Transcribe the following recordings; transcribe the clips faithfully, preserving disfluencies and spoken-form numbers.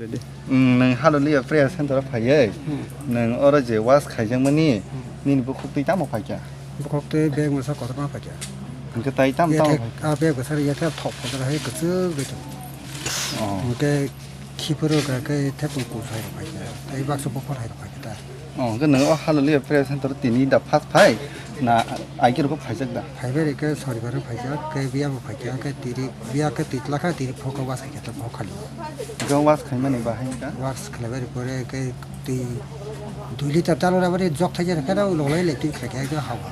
Ready? Nwng Hallelujah Prayer Center o phaiwi, nwng oro je was khaijakmani, nini bukhuk twi tamo phaikha? Bukhuk twi bag masa kotorma phaikha. Hwnkhe tai tam tam thek, phaikha? A bag bwsari yathek thok phaikha hai kwchwk bai tongo. Oh. Hwnkhe khiphuru ga khe thepung kusai rok phaikha. Tai baksa bokhor hai rok phaikha ta. Oh, hwnkhe nwng o Hallelujah Prayer Center tini da first phai na aigir ko phaijak da? Phaibai rikhe soribar phaijak, khe biya bo phaijak, khe tiri biya khe titla kha tiri phoko was khaikha ta phok khali. Hwnkhe was khaimani bahai ka? Was khlaibai pore khe twi dui liter tal ora bari jok thaijak khe da ulo lai le twi khaikha ekdom hawa.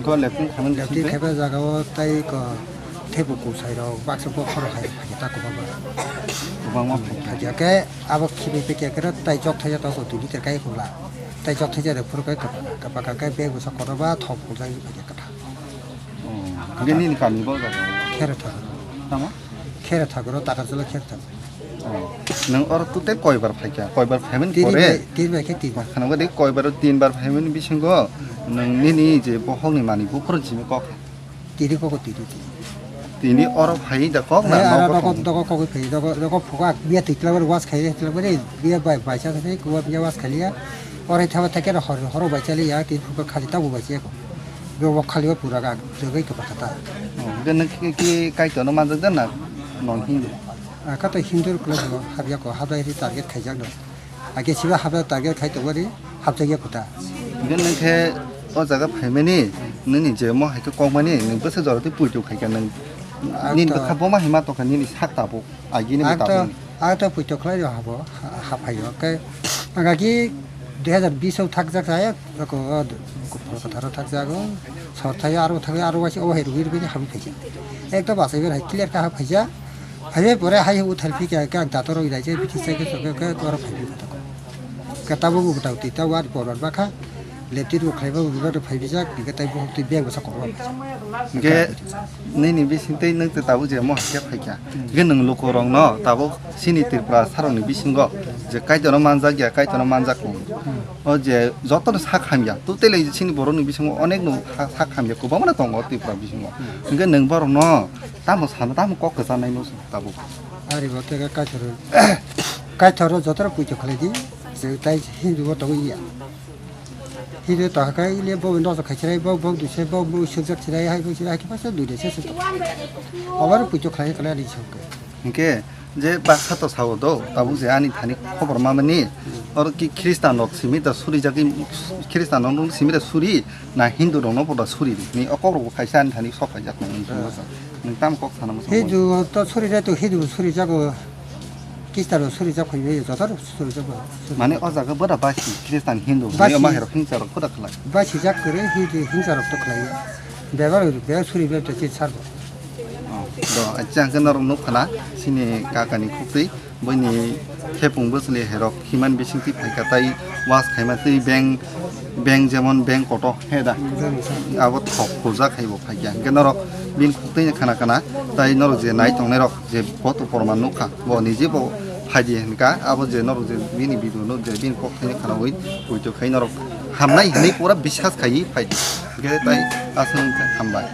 Go lepin khaimani. Lepin khaiba jaga o tai ko thebu kusai rok baksa bokhor hai phaikha ta kwbangma. Kwbangma phaikha. Phaikha khe abo khibi phaikha khe tai jok thaijak tongo dui liter kai khula. Tai jok thaijak rok phuru kai kwbangma. Kwbangma khe bag bwsa kotorba thok phaijak phaikha kwthang. Oh, hwnkhe nini kami bo jaga? Khere thagro. Tamo? Khere thagro, Takarjala khere thagro. Oh. Nwng oro total koibar phaikha? Koibar phaimani pore? Tini bai, tini bai khe tini. Khana wngkha de koibar, tinbar phaimani bisingo nwng nini je bohokni manwi buphuru simi kok? Tini kok, tini, tini. Tini oro phai da kok na? Eh, aro nogo dogo, phai? Dogo kok phai, dogo, dogo phuka biya twi twlangmani was khai, twlangmani biya bai, bai sa khai, kuwa biya was khai liya. Oro thaba thake hor, horo bai cha liya, tini phuka khali tabo bai cha ko. Bo khali o pura ga, jogoi kwbakha ta. Oh, hwnkhe nwng ki, ki Kaitorno manjak da na non Hindu? Ah, kato Hindu rok le bo habya ko, habya ri target khaijak do. Ake siba habya target khai tongmani habjakya kota. Hwnkhe nwng khe o jaga phaimani, nini je mo hai khe kokmani, nwng bwswk jora twi puitu khaikha nwng. Ang nini to bwkha boma hai ma tongkha nini sak tabuk. Agini ang to, tabukni. Ang to puito khlai rw habo, ha, ha phaio. Khe ang agi dui hazar bish o thakjak saya, ko, ko, Kolkata ro thakjago, sor thaio, aro thaio, aro waisa, o hai rwi rwi habwi phaijak. Ekdom bachai ber hai clear kha ha phaijak. Phaibai pore hai uthal phi kha, khe ang dator rwi raijak, bithi sai khe, khe, khe, khe, oro phaibai phato. Khe tabuk bo twi ta war por bakha. Leptwi rw khlaiba bo bibat rw phai bijak, hingke tai bohok twi bag bwsa kotorma phaijak. Hingke nini bising tei nwng tei tabuk je mo hai khe phaikha. Hmm. Hingke nwng lukurokno tabuk chini Tripura sarokni bisingo je Kaitorno manjak ya, Kaitorno manjak kung. Hmm. O je jotono sak hamya, totally chini borokni bisingo onekno ha-, sak hamya kwbangmano tongo Tripura bisingo. Hmm. Hingke nwng borokno tamo sano, tamo kok kwchanai no tabuk? Ari bo tei Kaitor, Kaitor jotono puito khlai di, je tai Hindu bo tongo ya. Hino to hake ile bo no khai chirai bo bo dui se bo bo sujak chirai hai bo chirai hai khe pasa dui de se se to. Abar puito khlai khlai ri chok. Hingke je baksa to sao do tabuk je ani thani khobor mamani oro ki Khristan rok simi da suri jagwi Khristan rok simi da suri na Hindu rok no bo da suri ni o kok rok bo kaisa ani thani sok hai jak nang nang tamo kok sana mo. Hindu to suri jai to Hindu suri jago. Khristanrok surijak phaibai, jotorok surijak bai. Mane o jaga bwra basi Khristan Hindu hinwi basi, o mahairok hingsa rok bwra khlai. Basi jak kwrwi hi-, hingsa rok to khlai. Bebak bebak suri bebak to chini sar bo. Oh, do, acha hwnkhe norok nukha na, chini kakani khuktwi, buini khepung bwsli herok himan bisingtwi phaikha tai was khaima twi beng Beng jemon beng koto he da. Beng sa. Abo thok khulja khai bo phai kya. Hingke norok bini khuk twi khana khana tai norok je nai tongnai rok je poto porman nukha. Bo ni je bo phai di hinka abo je norok je bini video no je bini kok thai khana ui ui to khai norok hamnai hinui pura biswas khai phai di. Hingke tai aswng hambai.